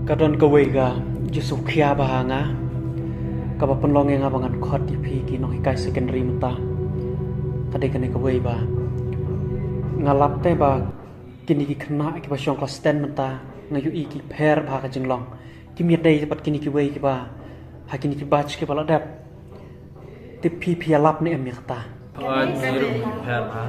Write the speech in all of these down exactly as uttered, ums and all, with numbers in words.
Ka don kawei ka jingsngewkhia bha ha nga, kaba pynlong ïa nga ba ngan khot ïa phi ki nonghikai secondary mynta. Ka dei kane kawei ba nga lap te ba kine ki khynnah kiba shong klas ten mynta nga ïohi ki pher bha ka jinglong. Kim ïadei pat kine kiwei kiba ha kine ki batch kiba la dep. Te phi, phi ïalap ne em ïa kata? Hooid, ngi ruh ngi pher bha.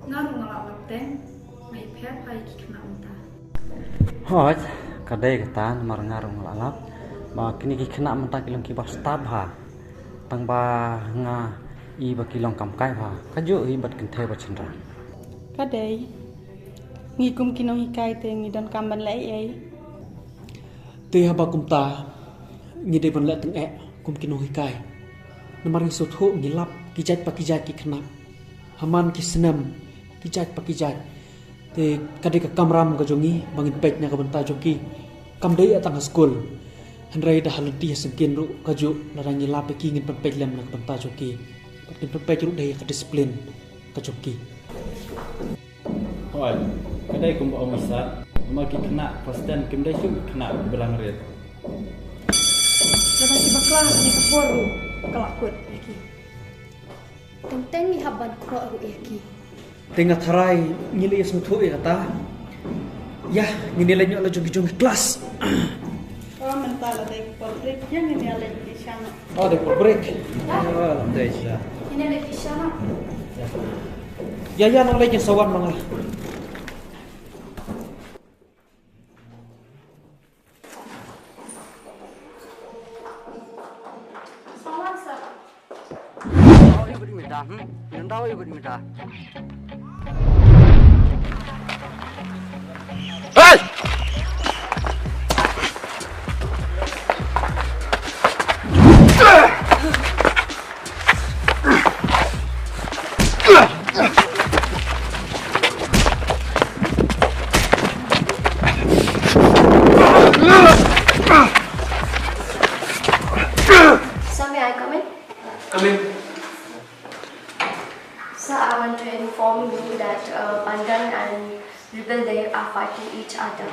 Nga ruh nga la lap teng, nga ïapher bha ïa ki khynnah mynta. Hooid, ka dei kata, namar nga ruh nga la lap ba kine ki khynnah mynta ki long kiba stad bha. Tang ba nga i ba ki long kam kai bha, kajuh hi bad kynthei bad shynrang. Ka dei, ngi kum ki nonghikai te ngi donkam ban leh ei ei? Te haba kumta, ngi dei ban leh tyngeh kum ki nonghikai. Namar ngi sngewthuh, ngi lap ki jait pa ki jait ki khynnah. Ha man ki snem, ki jait pa ki jait. Te ka dei ka kamram ka jong ngi ba ngin peit na ka bynta jong ki. Kam dei tang ha skul, hynrei da ha lynti ha syngkien ruh kajuh, lada ngi lap ïa ki ngin pynpeit lem na ka bynta jong ki. Bad ngin pynpeit ruh da ïa ka disiplin ka jong ki. Hooid, ka dei kumba ong i Sat, namar ki khynnah klas ten kim dei shuh ki khynnah kiba rangrit. Lada ki bakla ha kane ka por ruh, ka la kut ïa ki. Teng teng ngi hap ban khroh ruh ïa ki. Te nga tharai ngi la ïasngewthuh ïa kata. Ïa, ngin ïaleit noh la jong ki jong ki klas. Oh, mynta la dei por break, ïa ngin ïaleit ki sha noh. Oh, dei por break. Oh, la dei sha. Ngin ïaleit ki sha noh. Ïa, ïa, nang leit ïa sa wan ma nga. Hey! Sir, may I come in? Come in. Sir, I want to inform you that uh, Pandan and Rebel, they are fighting each other.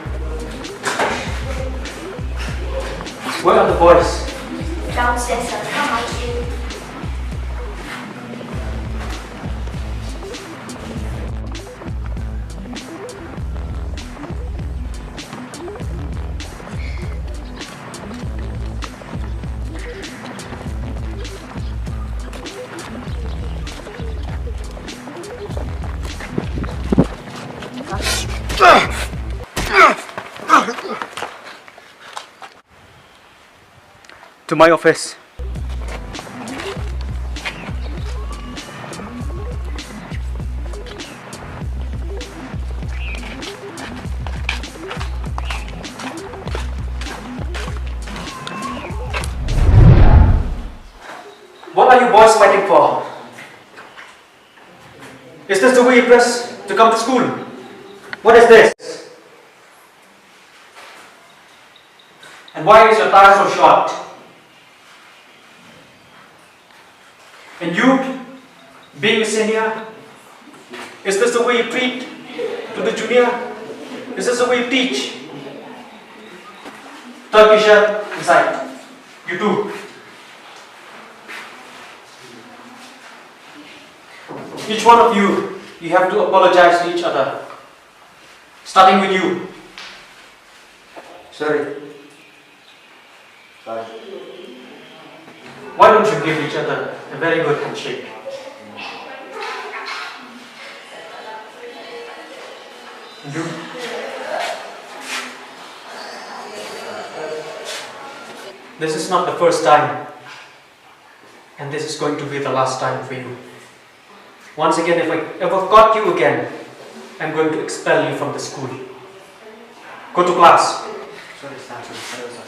Where are the boys? Downstairs, sir. Come on. To my office. What are you boys fighting for? Is this the way you dress to come to school? What is this? And why is your tie so short? And you, being a senior, is this the way you treat to the junior? Is this the way you teach? Tuck your shirt inside. You too. Each one of you, you have to apologize to each other. Starting with you. Sorry. Sorry. Why don't you give each other a very good handshake? You. This is not the first time. And this is going to be the last time for you. Once again, if I ever caught you again, I'm going to expel you from the school. Go to class. Sorry, sir. Sorry, sir.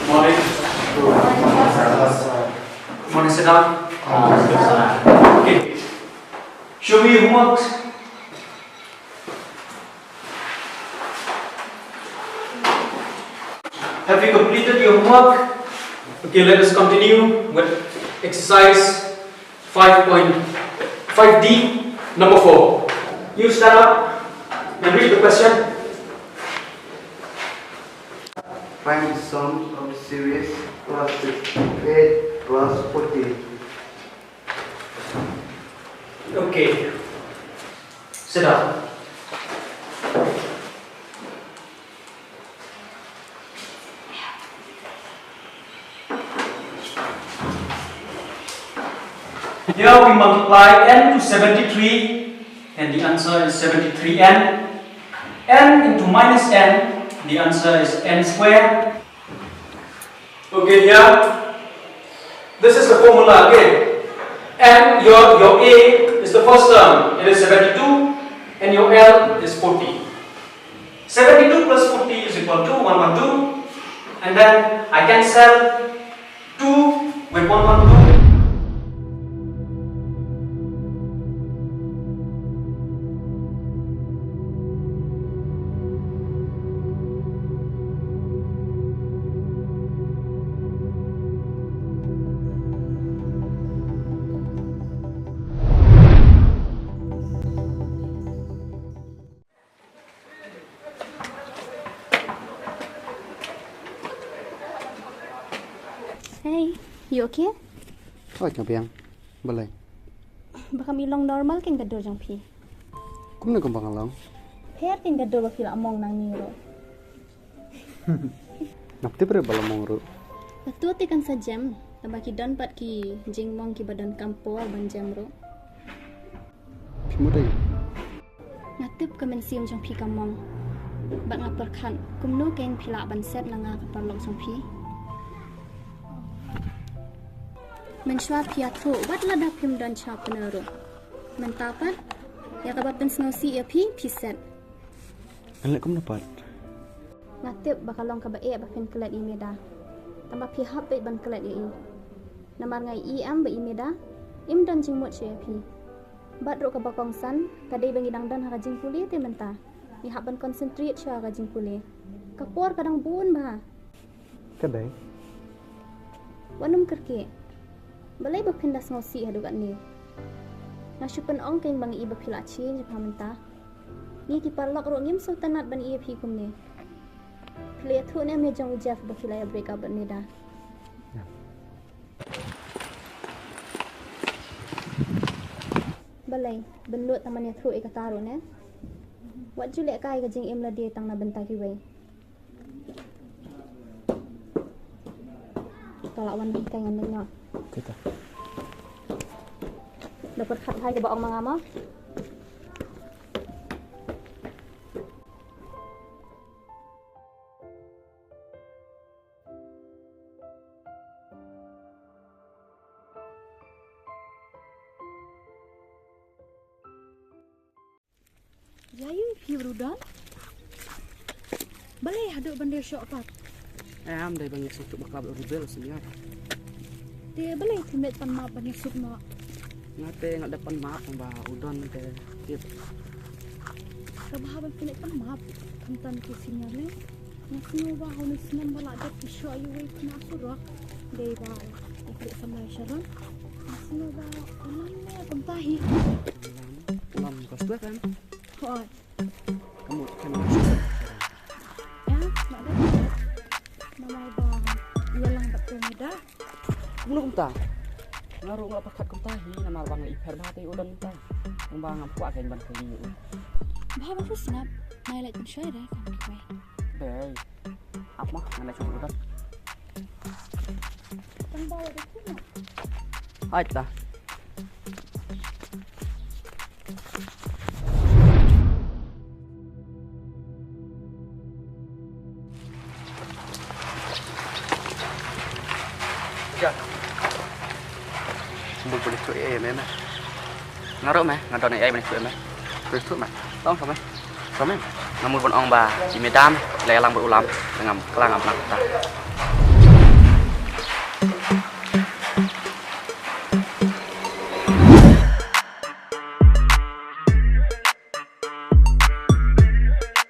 Morning. Morning, sit down. Okay. Show me your homework. Have you completed your homework? Okay, let us continue with exercise five point five D, number four. You stand up and read the question. Find the sum of series plus sixty-eight plus forty. Okay. Sit down. Here we multiply n to seventy-three, and the answer is seventy-three n. N into minus n, the answer is n square. Okay, here. This is the formula, okay? And your, your A is the first term, it is seventy-two, and your L is forty. Seventy-two plus forty is equal to one one two, and then I cancel two with one one two. Hey, you okay? Hooid, nga biang. Balei? Ba kam i long normal kein ka dur jong phi. Kumno kumba nga long? Pher kein ka dur ba phi la mong nangne ruh. Ngam tip re ba la mong ruh. Lada te kan sa jem, tangba ki don pat ki jingmong kiba donkam por ban jem ruh. Phi mut ei? Nga tip ka mynsiem jong phi ka mong. Bad nga pyrkhat kumno kein phi lah ban set na nga ka paralok jong phi. Mynshuwa phi ïathuh wat lada phim don sha pyneh ruh. Mynta pat, ïa kaba pynsngewsih ïa phi, phi set. Ngan leh kumno pat? Nga tip ba ka long kaba eh ba phin klet ïa i Meda. Tangba phi hap beit ban klet ïa i. Namar nga ïohi em ba i Meda im don jingmut shuh ïa phi. Bad ruh kaba kongsan ka dei ba ngi dang don ha ka jingpule te mynta. Ngi hap ban concentrate shuwa ha ka jingpule. Ka por ka dang bun bha. Ka dei. Wat nym kyrkieh. Balei ba phin da sngewsih haduh katne? Nga shu pynong kein ba nga i ba phi la change bha mynta. Ngi ki paralok ruh ngim sngewtynnat ban i ïa phi kumne. Phi la ïathuh ne em ïa jong u Jeff ba phi la ïa break up bad Meda? Balei, ban lut tang ban ïathuh ïa kata ruh ne? Wat ju lehkai ka jingim lade tang na bynta kiwei. To lah wan hi kai ngan leit noh. Kita. Da pyrkhat hai kaba ong ma nga mo. Ïa ïu phi ruh don. Balei haduh ban dei shoh pat? Em, dei ban ïa suk ba klap ruh rebel senior. Te balei phi mut pan map ban ïa suk noh? Nga te nga dei pan map ba u don te tip. Kaba haba phi mut pan map khamtam ki senior ne. Nga sngew ba ha une u snem ba la dep ki shoh ïa uwei u khynnah surok. Dei ba u khynnah samla Sharon. Nga sngew ba u lam ne kumta hi. U lam, u lam ka stua kan? Hooid. Ka mut kan. Ïa, la dep. Namar ba ïa lang bad u Meda. Kumno kumta? Nga ruh nga pyrkhat kumta hi namar ba nga ïohi pher bha te u don kumta. Kumba ngam kwah kein ban kylli ïa u. Bha ba phi sngap, nai leit pynshoi re kan kiwei. Dei. Ap ma, ngan leit shu u don. Tang ba u dei kumno? Hai ta. Ja. Bul bul tu eh me me. Nga ruh me, nga don eh me tu me. Tu tu me. Tong sa me. Sa me. Nga mut ban ong ba i Madam la ïalang bad u Lam, ngam kla ngam nang ta.